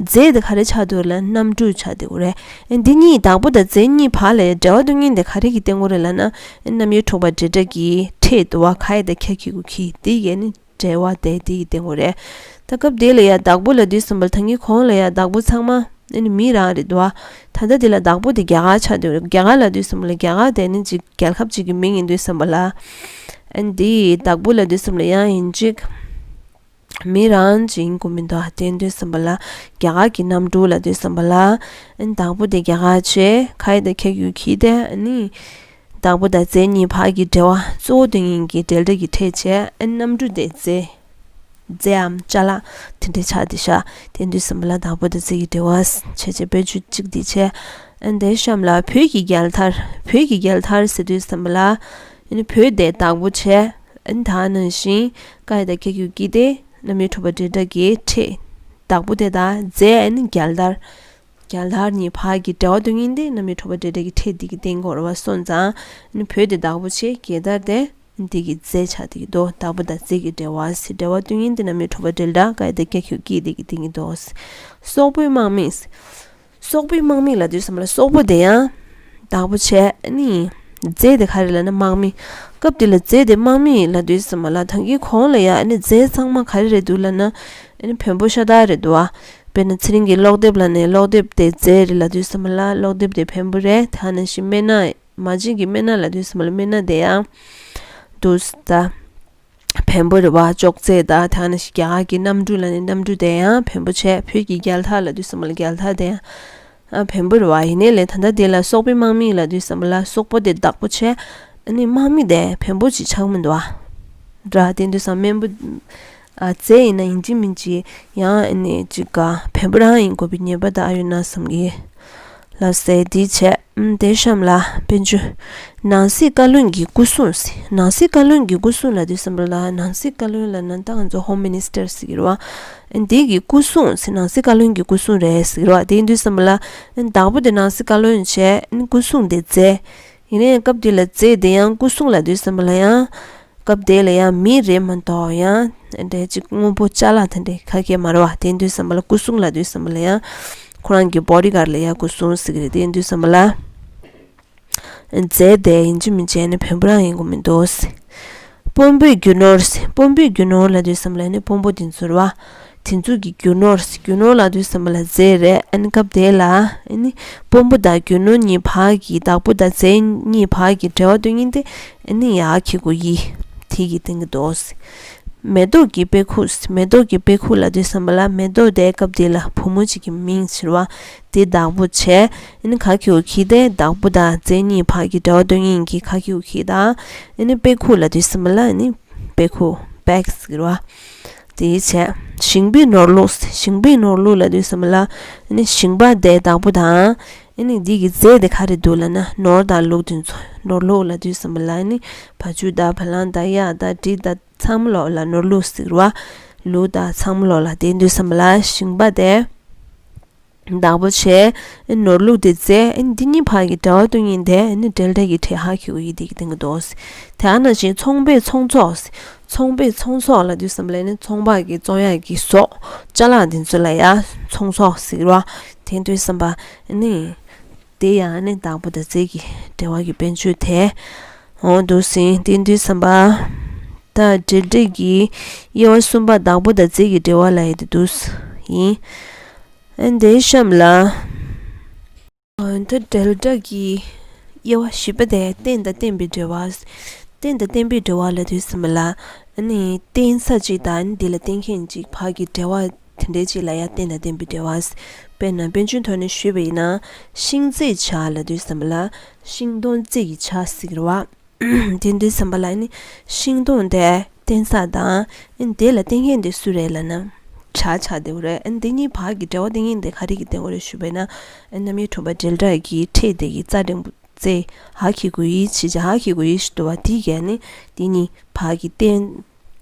རྫས་དེ་ག་རེ་ཆགས་འདུག་ལབ་ན་གནམ་གྲུ་ཆགས་བསྡད་ཡོད་རེད། ཨ་འདི་གཉིས་བདག་པོ་དང་རྫས་གཉིས་བར་ལ་ཡ་འབྲེལ་བ་སྟོན་མཁན་དེ་ག་རེ་གིས་བསྟན་གྱི་ཡོད་རེད་ལབ་ན། ཨ་རྣམ་དབྱེ་དྲུག་པ་འབྲེལ་སྒྲ་གི་ཕྲད་དུ་བ་ག་ཡ་དང་ཁྱ་གི་གུ་གི་དེ་ཡ་ནི། འབྲེལ་བ་དེ་དེ་ཡིས་བསྟན་གྱི་ཡོད་རེད། ད་སྐབས་དེ་ལ་ཡ་བདག་པོ་ལབ་དུས་ཙམ་པ་ལ་ད་གིན་གོང་ལ་ཡ་བདག་པོ་ཚང་མ་ཨ་ནི་མི་རང་རེད་འདུག་བ། ད་ལྟ་དེ་ལ་བདག་པོ་དེ་རྒྱ་གར་ཆགས་འདུག་རྒྱ་གར་ལབ་དུས་ཙམ་པ་ལ་རྒྱ་གར་དེ་ནི་ཅིག་རྒྱལ་ཁབ་ཅིག་གི་མིང་ཡིན་དུས་ཙམ་པ་ལ། ཨ་ནི་དེ་བདག་པོ་ལབ་དུས་ཙམ་པ་ལ་ཡང་ཡིན་ཅིག་མི་རང་ཅིག་ཡིན་དགོས་མི་འདུག་དེ་ཡིན་དུས་ཙམ་པ་ལ་རྒྱ་གར་གྱི་གནམ་གྲུ་ལབ་དུས་ཙམ་པ་ལ། ཨ་ནི་བདག་པོ་དེ་རྒྱ་གར་བྱས་ག་ཡ་དང་ཁྱ་གི་གུ་གི་དེ་ཨ་ནི། བདག་པོ་དང་རྫས་གཉིས་བར་གྱི་འབྲེལ་བ་གཙོ་བོ་སྟོན་མཁན་གྱི་འབྲེལ་སྒྲ་གི་ཕྲད་བྱས། ཨ་ནི་གནམ་གྲུ་དེ་རྫས། རྫས་འམ་ཅ་ལག་དེ་འདྲའི་ཆགས་བསྡད་ཤག་དེ་ཡིན་དུས་ཙམ་པ་ལ་བདག་པོ་དང་རྫས་ཀྱི་འབྲེལ་བ་བྱས་བྱས་དཔེ་བརྗོད་གཅིག་འདི་བྱས། ཨ་ནི་དེའི་གཤམ་ལ་བོད་ཀྱི་རྒྱལ་དར། བོད་ཀྱི་རྒྱལ་དར་ཟེར་དུས་ཙམ་པ་ལ། ཨ་ནི་བོད་དེ་བདག་པོ་བྱས། ཨ་ནི་ད་ནང་བཞིན་ག་ཡ་དང་ཁྱ་གི་གུ་གི་དེ་རྣམ་དབྱེ་དྲུག་པ་འབྲེལ་སྒྲ་གི་ཕྲད། བདག་པོ་དེ་དང་རྫས་ཨ་ནི་རྒྱལ་དར། རྒྱལ་དར་གཉིས་བར་གྱི་འབྲེལ་བ་སྟོན་མཁན་དེ་རྣམ་དབྱེ་དྲུག་པ་འབྲེལ་སྒྲ་གི་ཕྲད་འདི་གིས་བསྟན་གྱི་ཡོད་རེད་བ། སོང་ཙང་ཨ་ནི་བོད་དེ་བདག་པོ་བྱས། རྒྱལ་དར་དེ་འདི་གི་རྫས་ཆགས་བསྡད་ཀྱི་འདུག་བདག་པོ་དང་རྫས་ཀྱི་འབྲེལ་བ་ཟེར། འབྲེལ་བ་སྟོན་མཁན་དེ་རྣམ་དབྱེ་དྲུག་པ་འབྲེལ་སྒྲ་ག་ཡ་དང་ཁྱ་གི་གུ་གི་དེ་གིས་བསྟན་གྱི་འདུག་སོག་པོའི་དམག་མི། སོག་པོའི་དམག་མི་ལབ་དུས་ཙམ་པ་ལ་སོག་པོ་དེ་ཡང་བདག་པོ་བྱས། ཨ་ནི་རྫས་དེ་ག་རེ་ལབ་ན་དམག་མི། སྐབས་དེ་ལ་རྫས་དེ་དམག་མི་ལབ་དུས་ཙམ་པ་ལ་ད་གིན་གོང་ལ་ཡ་ཨ་ནི་རྫས་ཚང་མ་ག་རེ་རེད་འདུག་ལབ་ན། ཨ་ནི་བེམ་པོ་ཤ་སྟག་རེད་འདུག་བ། དཔེར་ན་ཚེ་རིང་གི་ཀློག་དེབ་ལབ་ནས་ཀློག་དེབ་དེ་རྫས་རེད་ལབ་དུས་ཙམ་པ་ལ་ཀློག་དེབ་དེ་བེམ་པོ་རེད། དེ་ནང་བཞིན་སྨན་སྣ། མ་བྱན་གྱི་སྨན་སྣ་ལབ་དུས་ཙམ་པ་ལ་སྨན་སྣ་དེ་ཡང་འདུག་ད། བེམ་པོ་རེད་བ། ཅོག་ཙེ་དང་དེ་ནང་བཞིན་རྒྱ་གར་གྱི་གནམ་གྲུ་ལབ་ནས་གནམ་གྲུ་དེ་ཡང་བེམ་པོ་བྱས། བོད་ཀྱི་རྒྱལ་དར་ལབ་དུས་ཙམ་པ་ལ་རྒྱལ་དར་དེ་ཡང་ཨ་བེམ་པོ་རེད་བ། ཡིན་ནའི་ལས་ད་ལྟ་དེ་ལ་སོག་པོའི་དམག་མི་ལབ་དུས་ཙམ་པ་ལ་སོག་པོ་དེ་བདག་པོ་བྱས། ཨ་ནི་དམག་མི་དེ་བེམ་པོ་ཅིག་ཆགས་མི་འདུག་བ། འདྲ་དེ་འདུག་སམ། སྨན་པོ། ཨ་རྫས་ཡིན་ན་ཡིན་གཅིག་མིན་གཅིག་ཡང་ཨ་ནི་ཅིག་ག་བེམ་པོ་རང་ཡིན་དགོས་པའི་ཉེན་པ་ད་ཨ་ཡོད་ན་བསམ་གི། ལགས་སེ། འདི་བྱས། ཨམ་དེའི་གཤམ་ལ་དཔེ་བརྗོད། ནང་སྲིད་བཀའ་བློན་གྱི་སྐུ་སྲུང་ཟེར། ནང་སྲིད་བཀའ་བློན་གྱི་སྐུ་སྲུང་ལབ་དུས་ཙམ་པ་ལ་ནང་སྲིད་བཀའ་བློན་ལབ་ན་ད་ང་ཚོ་ཧོམ་མི་ནི་སི་ཊར་ཟེར་གྱི་རེད་བ། ཨ་འདི་གི་སྐུ་སྲུང་ཟེར། ནང་སྲིད་བཀའ་བློན་གྱི་སྐུ་སྲུང་རེད་ཟེར་གྱི་རེད་བ། དེ་ཡིན་དུས་ཙམ་པ་ལ་ཨ་བདག་པོ་དེ་ནང་སྲིད་བཀའ་བློན་བྱས། ཨ་སྐུ་སྲུང་དེ་རྫས། ཡིན་ནའི་སྐབས་དེ་ལ་རྫས་དེ་ཡང་སྐུ་སྲུང་ལབ་དུས་ཙམ་པ་ལ་ཡང་། སྐབས་དེ་ལ་ཡང་མི་རེད་མ་གཏོགས་ཡང་འདྲ་ཅིག་དངོས་པོ་ཅ་ལག་དེ་འདྲ་ག་གེ་མ་རེད་བ། དེ་ཡིན་དུས་ཙམ་པ་ལ་སྐུ་སྲུང་ལབ་དུས་ཙམ་པ་ལ་ཡང་ཁོ་རང་གི་བོ་ཌི་གཱཌ་ལ་ཡང་སྐུ་སྲུང་ཟེར་གི་རེད། དེ་ཡིན་དུས་ཙམ་པ་ལ་རྫས་དེ་ཡིན་གཅིག་མིན་གཅིག་ནི་བེམ་པོ་རང་ཡིན་དགོས་མི་འདུག་དཔོན་པོའི་རྒྱུ་ནོར། དཔོན་པོའི་རྒྱུ་ནོར་ལབ་དུས་ཙམ་པ་ལ་ནི་དཔོན་པོ་དེ་ཚོ་རེད་བ། དེ་ཚོ་གི་རྒྱུ་ནོར། རྒྱུ་ནོར་ལབ་དུས་ཙམ་པ་ལ་རྫས་རེད། ཨ་ནི་སྐབས་དེ་ལ་ཨ་ནི་དཔོན་པོ་དང་རྒྱུ་ནོར་གཉིས་བར་གྱི། བདག་པོ་དང་རྫས་གཉིས་བར་གྱི་འབྲེལ་བ་སྟོན་མཁན་དེ་ཨ་ནི་ཡ་གི་གུ་ཡི་དེ་གིས་བསྟན་གྱི་འདུག་མེ་ཏོག་གི་དཔེ་ཁུག་མེ་ཏོག་གི་དཔེ་ཁུག་ལབ་དུས་ཙམ་པ་ལ་མེ་ཏོག་དེ་སྐབས་དེ་ལ་བུ་མོ་གཅིག་གི་མིང་ཟེར་བ་དེ་བདག་པོ་བྱས། ཨ་ནི་ག་གི་གུ་གི་དེ་བདག་པོ་དང་རྫས་གཉིས་བར་གྱི་འབྲེལ་བ་སྟོན་མཁན་གྱི་ག་གི་གུ་གི་དང་། ཨ་ནི་དཔེ་ཁུག་ལབ་དུས་ཙམ་པ་ལ་ཨ་ནི་དཔེ་ཁུག་བེག་ཟེར་བ། དེའི་བྱས། ཞིང་པའི་ནོར་ལུག་ཞིང་པའི་ནོར་ལུག་ལབ་དུས་ཙམ་པ་ལ་ཨ་ནི་ཞིང་པ་དེ་བདག་པོ་དང་། ཨ་ནི་འདི་གི་རྫས་དེ་ག་རེ་འདུག་ལབ་ན་ནོར་དང་ལུག་དེ་ཚོ། ནོར་ལུག་ལབ་དུས་ཙམ་པ་ལ་ཨ་ནི་བ་ཕྱུགས་དང་བ་ལང་དང་གཡག་དང་འབྲི་དང་ཚང་མ་ལོག་ལ་ནོར་ལུག་ཟེར་བ། ལུག་དང་ཚང་མ་ལོག་ལ་དེ་འདུག་བསམ་པ་ལ་ཞིང་པ་དེ་བདག་པོ་བྱས། ནོར་ལུག་དེ་རྫས། འདི་གཉིས་བར་གྱི་འབྲེལ་བ་སྟོན་མཁན་དེ་ནི་འབྲེལ་སྒྲ་གི་ཕྲད་ཧ་གི་གུ་ཡི་དེ་གིས་བསྟན་གྱི་འདུག་དེ་ནང་བཞིན་ཚོང་པས་ཚོང་ཚོགས། ཚོང་པས་ཚོང་ཚོགས་ལབ་དུས་ཙམ་པ་ལ་ནི་ཚོང་པ་གི་བཙོང་ཡག་གི་ཟོག་ཅ་ལག་དེ་ཚོ་ལ་ཡ་ཚོང་ཚོགས་ཟེར་བ། དེ་འདུག་བསམ་པ་ནི། དེ་ཡང་ནི་བདག་པོ་དང་རྫས་ཀྱི་འབྲེལ་བ་གི་དཔེ་བརྗོད་དེ་འོང་འདུག་ཟིན། དེ་འདུག་བསམ་པ། ད་འབྲེལ་སྒྲ་གི་དབྱེ་བ་གསུམ་པ་བདག་པོ་དང་རྫས་ཀྱི་འབྲེལ་བ་ལ་ཡི་དེ་འདུག་ཡིན། ཨ་འདིའི་གཤམ་ལ། ད་འབྲེལ་སྒྲ་གི་དབྱེ་བ་བཞི་པ་དེ་རྟེན་དང་བརྟེན་པའི་འབྲེལ་བ། རྟེན་དང་བརྟེན་པའི་འབྲེལ་བ་ལབ་དུས་ཙམ་པ་ལ། ཨ་ནི་རྟེན་ས་གཅིག་དང་ཨ་ནི་དེ་ལ་རྟེན་མཁན་གཅིག་བར་གྱི་འབྲེལ་བ་དེ་འདྲའི་གཅིག་ལ་ཡང་རྟེན་དང་བརྟེན་པའི་འབྲེལ་བ། དཔེར་ན་དཔེ་མཚོན་ཐོག་ནས་ཞུས་པ་ཡིན་ན། ཤིང་རྩེའི་བྱ་ལབ་དུས་ཙམ་པ་ལ་ཤིང་སྡོང་རྩེ་ཡི་བྱ་ཟེར་གྱི་རེད་བ། དེ་འདུག་བསམ་པ་ལ་ནི་ཤིང་སྡོང་དེ་རྟེན་ས་དང་། ཨ་ནི་དེ་ལ་རྟེན་མཁན་དེ་སུ་རེད་ལབ་ན། བྱ་བྱ་དེ་རེད། ཨ་ནི་དེ་གཉིས་བར་གྱི་འབྲེལ་བ་དེ་གཉིས་དེ་ག་རེ་གི་སྟེང་རེད་ཞུས་པས་ན། ཨ་ནི་རྣམ་དབྱེ་དྲུག་པ་འབྲེལ་སྒྲ་གི་ཕྲད་དེ་གི་རྩ་འགྲེང་བུ་རྩེ་ཧ་གི་གུ་ཡི་ཞེས་བྱ་ཧ་གི་གུ་ཡི་ཞེས་འདུག་པ་དེ་གས་ནི་དེ་གཉིས་བར་གྱི་རྟེན།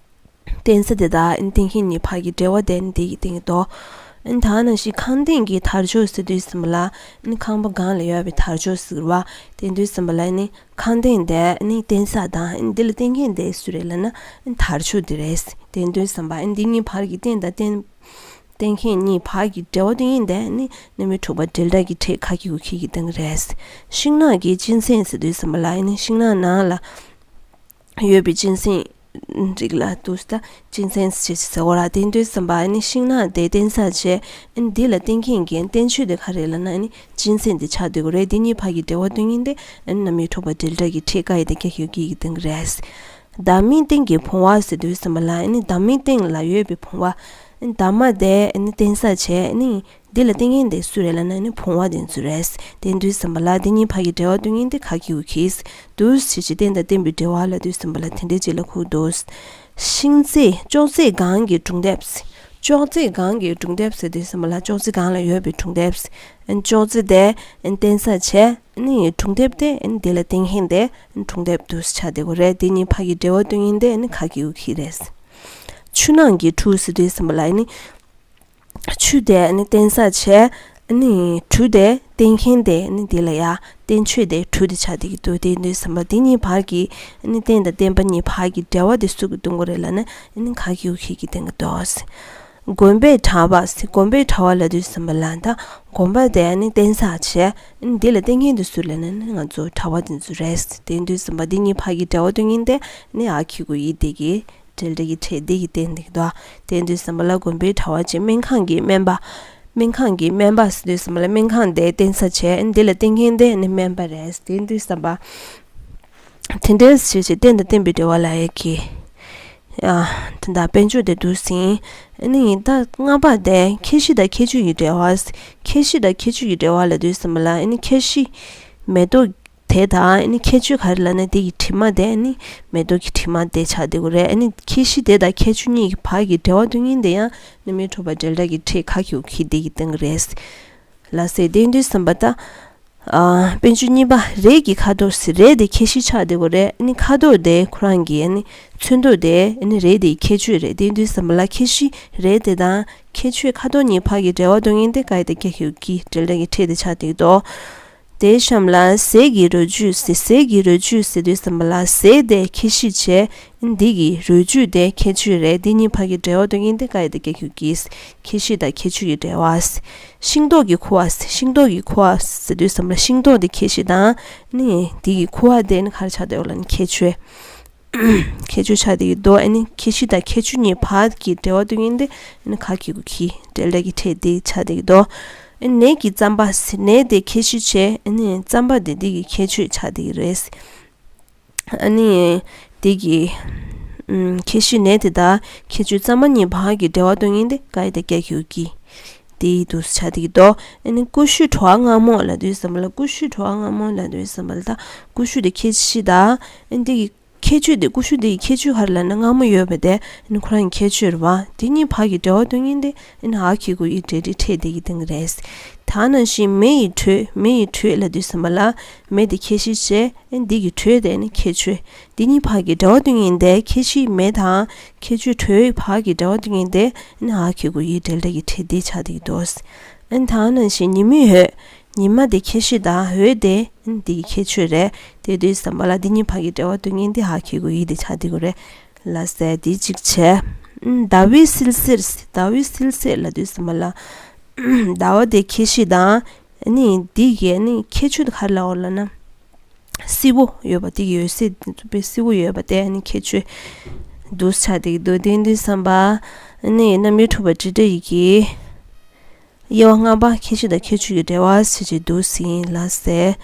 རྟེན་ས་དེ་དང་རྟེན་མཁན་གཉིས་བར་གྱི་འབྲེལ་བ་དེ་ནི་དེ་གི་སྟེང་དོ། ཨ་ནི་ད་ནང་བཞིན་ཁང་སྟེང་གི་དར་ལྕོག་ཟེར་དུས་ཙམ་པ་ལ། ཨ་ནི་ཁང་པ་སྒང་ལ་ཡོད་པའི་དར་ལྕོག་ཟེར་བ་དེ་དུས་ཙམ་པ་ལ་ནི་ཁང་སྟེང་དེ་ནི་རྟེན་ས་དང་འདི་ལ་རྟེན་མཁན་དེ་སུ་རེད་ལབ་ན་དར་ལྕོག་དེ་རེད། དེ་དུས་ཙམ་པ་འདི་གཉིས་བར་གྱི་རྟེན་དང་རྟེན། རྟེན་མཁན་གཉིས་བར་གྱི་འབྲེལ་བ་དེ་ཡིན་ཏེ་ནི་རྣམ་དབྱེ་དྲུག་པ་འབྲེལ་སྒྲ་གི་ཕྲད་ག་གི་གུ་གི་གི་སྟེང་རེད། ཤིང་ནགས་ཀྱི་གཅན་གཟན་ཟེར་དུས་ཙམ་པ་ལ་ནི་ཤིང་ནགས་ནང་ལ་ཡོད་པའི་གཅན་གཟན་རིགས་ལ་དུ་ད་གཅན་གཟན་ཞེས་ཟེར་བ་ར། དེ་དུས་ཙམ་པ་ནི་ཤིང་ནགས་དེ་རྟེན་ས་བྱས། འདི་ལ་རྟེན་མཁན་གྱི་བསྟན་བཅོས་དེ་ག་རེ་ལབ་ན་ནི་གཅན་གཟན་དེ་ཆགས་བསྡད་ཀྱི་རེད། འདི་གཉིས་བར་གྱི་འབྲེལ་བ་དེ་ཡིན་ཏེ་རྣམ་དབྱེ་དྲུག་པ་འབྲེལ་སྒྲ་གི་ཕྲད་ག་ཡི་དེ་ག་གི་གུ་གི་གི་སྟེང་རེད། འདབ་མའི་སྟེང་གི་བུང་བ་ཟེར་དུས་ཙམ་པ་ལ་ནི་འདབ་མའི་སྟེང་ལ་ཡོད་པའི་བུང་བ། འདབ་མ་དེ་ནི་རྟེན་ས་བྱས་ནི་འདི་ལ་རྟེན་མཁན་དེ་སུ་རེད་ལབ་ན་ནི་བུང་བ་དེ་ཚོ་རེད། དེ་དུས་ཙམ་པ་ལ་དེ་གཉིས་བར་གྱི་འབྲེལ་བ་དེ་ཡིན་ཏེ་ག་གི་གུ་གི་དུ་ཞེས་བྱས་རྟེན་དང་བརྟེན་པའི་འབྲེལ་བ་ལབ་དུས་ཙམ་པ་ལ་དེ་འདྲའི་ཅིག་ལ་གོ་གི་འདུག། ཤིང་རྩེ་ཅོག་ཙེ་སྒང་གི་སྒྲུང་དེབ། ཅོག་ཙེ་སྒང་གི་སྒྲུང་དེབ་ཟེར་དུས་ཙམ་པ་ལ་ཅོག་ཙེ་སྒང་ལ་ཡོད་པའི་སྒྲུང་དེབ། ཅོག་ཙེ་དེ་རྟེན་ས་བྱས་ནི་སྒྲུང་དེབ་དེ་འདི་ལ་རྟེན་མཁན་དེ་སྒྲུང་དེབ་དུ་ཆགས་བསྡད་ཀྱི་རེད། དེ་གཉིས་བར་གྱི་འབྲེལ་བ་དེ་ཡིན་ཏེ་ནི་ག་གི་གུ་གི་རེད། ཆུ་ནང་གི་གྲུ་ཟེར་དུས་ཙམ་པ་ལ་ནི་ཆུ་དེ་ནི་རྟེན་ས་བྱས་ནི་གྲུ་དེ་རྟེན་མཁན་དེ་ནི་འདི་ལ་ཡ་བསྟན་བཅོས་དེ་གྲུ་དེ་ཆགས་བསྡད་ཀྱི་འདུག། དེ་དུས་ཙམ་པ་དེ་གཉིས་བར་གྱི་ནི་རྟེན་དང་བརྟེན་པ་གཉིས་བར་གྱི་འབྲེལ་བ་དེ་སུ་གི་སྟེང་རེད་ལབ་ན་ནི་ག་གི་གུ་གི་གི་སྟེང་གི་འདུག། དགོན་པའི་གྲྭ་པ། དགོན་པའི་གྲྭ་པ་ལབ་དུས་ཙམ་པ་ལ་ད་དགོན་པ་དེ་ནི་རྟེན་ས་བྱས་འདི་ལ་རྟེན་མཁན་དེ་སུ་ལབ་ན་ནི་ང་ཚོ་གྲྭ་པ་དེ་ཚོ་རེད། དེ་དུས་ཙམ་པ་འདི་གཉིས་བར་གྱི་འབྲེལ་བ་དེ་ཡིན་ཏེ་ནི་ག་གི་གུ་གི་དེ་གི་འབྲེལ་སྒྲ་གི་ཕྲད་འདི་གི་སྟེང་འདུག་དོ། དེ་དུས་ཙམ་པ་ལ་དགོན་པའི་གྲྭ་པ་བྱས་སྨན་ཁང་གི་སྨན་པ། སྨན་ཁང་གི་སྨན་པ་ཟེར་དུས་ཙམ་པ་ལ་སྨན་ཁང་དེ་རྟེན་ས་བྱས་འདི་ལ་རྟེན་མཁན་དེ་ནི་སྨན་པ་རེད། དེ་དུས་ཙམ་པ་དེ་འདྲའི་ཞེས་བྱས་རྟེན་དང་བརྟེན་པའི་འབྲེལ་བ་ལབ་ཡ་གི། ཨ། དེ་འདྲ་དཔེ་འཇོག་དེ་འདུག་ཟིན། ཨ་ནི་ད་ལྔ་པ་དེ་ཁྱད་གཞི་དང་ཁྱད་ཆོས་ཀྱི་འབྲེལ་བ། ཁྱད་གཞི་དང་ཁྱད་ཆོས་ཀྱི་འབྲེལ་བ་ལབ་དུས་ཙམ་པ་ལ་ཨ་ནི་ཁྱད་གཞི་མེ་ཏོག་དེ་དང་ཨ་ནི་ཁྱད་ཆོས་ག་རེ་ལབ་ན་དེ་གི་དྲི་མ་དེ་ཨ་ནི་མེ་ཏོག་གི་དྲི་མ་དེ་ཆགས་བསྡད་ཀྱི་རེད། ཨ་ནི་ཁྱད་གཞི་དེ་དང་ཁྱད་ཆོས་གཉིས་ཀྱི་བར་གྱི་འབྲེལ་བ་དེ་ཡིན་ཏེ་ཡང་རྣམ་དབྱེ་དྲུག་པ་འབྲེལ་སྒྲ་གི་ཕྲད་ག་གི་གུ་གི་དེ་གི་སྟེང་རེད། ལ་ཟེར་དེ་དུས་ཙམ་པ་ད། ཨ། དཔེ་འཇོག་གཉིས་པ་རས་ཀྱི་ཁ་དོག་ཟེར། རས་དེ་ཁྱད་གཞི་ཆགས་བསྡད་ཀྱི་རེད། ཨ་ནི་ཁ་དོག་དེ་ཁོ་རང་གི་ཨ་ནི་ཚོན་མདོག་དེ་ཨ་ནི་རས་དེའི་ཁྱད་ཆོས་རེད། དེ་དུས་ཙམ་པ་ལ་ཁྱད་གཞི་རས་དེ་དང་ཁྱད་ཆོས་ཁ་དོག་གཉིས་བར་གྱི་འབྲེལ་བ་དེ་ཡིན་ཏེ་ག་ཡི་དེ་ག་གི་གུ་གི་འབྲེལ་སྒྲ་གི་ཕྲད་དེ་ཆགས་བསྡད་ཀྱི་འདུག། དེའི་གཤམ་ལ་ཟས་ཀྱི་རོ་བཅུད་ཟེར། ཟས་ཀྱི་རོ་བཅུད་ཟེར་དུས་ཙམ་པ་ལ་ཟས་དེ་ཁྱད་གཞི་བྱས། འདི་གི་རོ་བཅུད་དེ་ཁྱད་ཆོས་རེད། འདི་གཉིས་བར་གྱི་འབྲེལ་བ་དེ་ཡིན་ཏེ་ག་ཡི་དེ་ག་གི་གུ་གི། ཁྱད་གཞི་དང་ཁྱད་ཆོས་ཀྱི་འབྲེལ་བ། ཤིང་ཏོག་གི་ཁུ་བ། ཤིང་ཏོག་གི་ཁུ་བ་ཟེར་དུས་ཙམ་པ་ལ་ཤིང་ཏོག་དེ་ཁྱད་གཞི་དང་ནི་འདི་གི་ཁུ་བ་དེ་ནི་ག་རེ་ཆགས་བསྡད་ཡོད་ལབ་ན་ཁྱད་ཆོས། ཁྱད་ཆོས་ཆགས་བསྡད་ཀྱི་འདུག། ཨ་ནི་ཁྱད་གཞི་དང་ཁྱད་ཆོས་གཉིས་བར་གྱི་འབྲེལ་བ་དེ་ཡིན་ཏེ་ཨ་ནི་ག་གི་གུ་གི་འབྲེལ་སྒྲ་གི་ཕྲད་དེ་ཆགས་བསྡད་ཀྱི་འདུག། ཨ་ནི་ནས་ཀྱི་རྩམ་པ་ཟེར། ནས་དེ་ཁྱད་གཞི་བྱས། ཨ་ནི་རྩམ་པ་དེ་འདི་གི་ཁྱད་ཆོས་ཆགས་བསྡད་ཀྱི་རེད། ཨ་ནི། དེ་གི་ཨུམ། ཁྱད་གཞི་ནས་དེ་དང་ཁྱད་ཆོས་རྩམ་པ་གཉིས་བར་གྱི་འབྲེལ་བ་དེ་ཡིན་ཏེ་ག་ཡི་དེ་ག་གི་གུ་གི། དེ་འདུག་ཆགས་བསྡད་ཀྱི་འདུག། ཨ་ནི་ཀུ་ཤུ་བྲོ་བ་མངར་མོ་ལབ་དུས་ཙམ་པ་ལ་ཀུ་ཤུ་བྲོ་བ་མངར་མོ་ལབ་དུས་ཙམ་པ་ལ་ད་ཀུ་ཤུ་དེ་ཁྱད་གཞི་དང་ཨ་ནི་དེ་གི་ཁྱད་ཆོས་དེ་ཀུ་ཤུ་དེ་གི་ཁྱད་ཆོས་ག་རེ་ལབ་ན་མངར་མོ་ཡོད་པ་དེ་ཨ་ནི་ཁོ་རང་གི་ཁྱད་ཆོས་རེད་བ། དེ་གཉིས་བར་གྱི་འབྲེལ་བ་དེ་ཡིན་ཏེ་ཨ་ནི་ག་གི་གུ་གི་འབྲེལ་སྒྲའི་ཕྲད་དེ་གི་སྟེང་རེད། ད་ནང་བཞིན་མེ་ཡི་དྲོད། མེ་ཡི་དྲོད་ལབ་དུས་ཙམ་པ་ལ་མེ་དེ་ཁྱད་གཞི་བྱས། ཨ་ནི་འདི་གི་དྲོད་དེ་ནི་ཁྱད་ཆོས། འདི་གཉིས་བར་གྱི་འབྲེལ་བ་དེ་ཡིན་ཏེ་ཁྱད་གཞི་མེ་དང་ཁྱད་ཆོས་དྲོད་བར་གྱི་འབྲེལ་བ་དེ་ཡིན་ཏེ་ཨ་ནི་ག་གི་གུ་གི་འབྲེལ་སྒྲ་གི་ཕྲད་དེ་ཆགས་བསྡད་ཀྱི་འདུག། ཨ་ནི་ད་ནང་བཞིན་ཉི་མའི་འོད། ཉི་མ་དེ་ཁྱད་གཞི་དང་འོད་དེ་ཨ་ནི་འདི་གི་ཁྱད་ཆོས་རེད། དེ་དུས་ཙམ་པ་ལ་འདི་གཉིས་བར་གྱི་འབྲེལ་བ་དེ་ཡིན་ཏེ་ག་གི་གུ་གི་དེ་ཆགས་བསྡད་ཀྱི་རེད། ལ་ཟེར་དེ་གཅིག་བྱས། ཨ་ནི་ཟླ་བའི་བསིལ་ཟེར། ཟླ་བའི་བསིལ་ཟེར་ལབ་དུས་ཙམ་པ་ལ་ཟླ་བ་དེ་ཁྱད་གཞི་དང་ཨ་ནི་འདི་གི་ཨ་ནི་ཁྱད་ཆོས་དེ་ག་རེ་ལབ་ཡོད་ལབ་ན། བསིལ་པོ་ཡོད་པ་དེ་གི་འོད་ཟེར་དེ་ཚོ་དཔེ་བསིལ་པོ་ཡོད་པ་དེ་ཨ་ནི་ཁྱད་ཆོས་འདུག་ཆགས་བསྡད་ཀྱི་འདུག། དེ་དུས་ཙམ་པ་ཨ་ནི་རྣམ་དབྱེ་དྲུག་པ་འབྲེལ་སྒྲ་ཡི་གི་དབྱེ་བ་ལྔ་པ་ཁྱད་གཞི་དང་ཁྱད་ཆོས་ཀྱི་འབྲེལ་བ་ཟེར་གྱི་འདུག་ཟིན་ལ་ཟེར།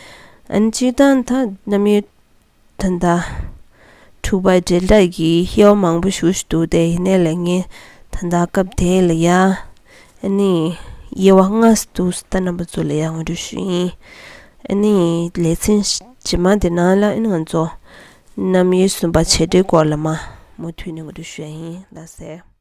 ཨ་ནི་སྤྱིར་བཏང་ད་རྣམ་དབྱེ་ད་ལྟ་དྲུག་པའི་འབྲེལ་སྒྲ་གི་དབྱེ་བ་མང་པོ་ཞེ་པོ་ཞིག་འདུག་སྟེ། ཡིན་ནའི་ལས་ངས་ད་ལྟ་སྐབས་དེ་ལ་ཡ་ཨ་ནི་དབྱེ་བ་ལྔ་འདུག་ད་རྣམ་པ་ཚོ་ལ་ཡ་ངོ་སྤྲོད་ཞུ་ཡིན། ཨ་ནི་ལེ་ཚན་རྗེས་མ་དེ་ནང་ལ་ཨ་ནི་ང་ཚོ་རྣམ་དབྱེ་གསུམ་པ་བྱེད་སྒྲའི་སྐོར་ལ་མ་མུ་མཐུད་ནས་ངོ་སྤྲོད་ཞུ་ཡ་ཡིན་ལ་ཟེར།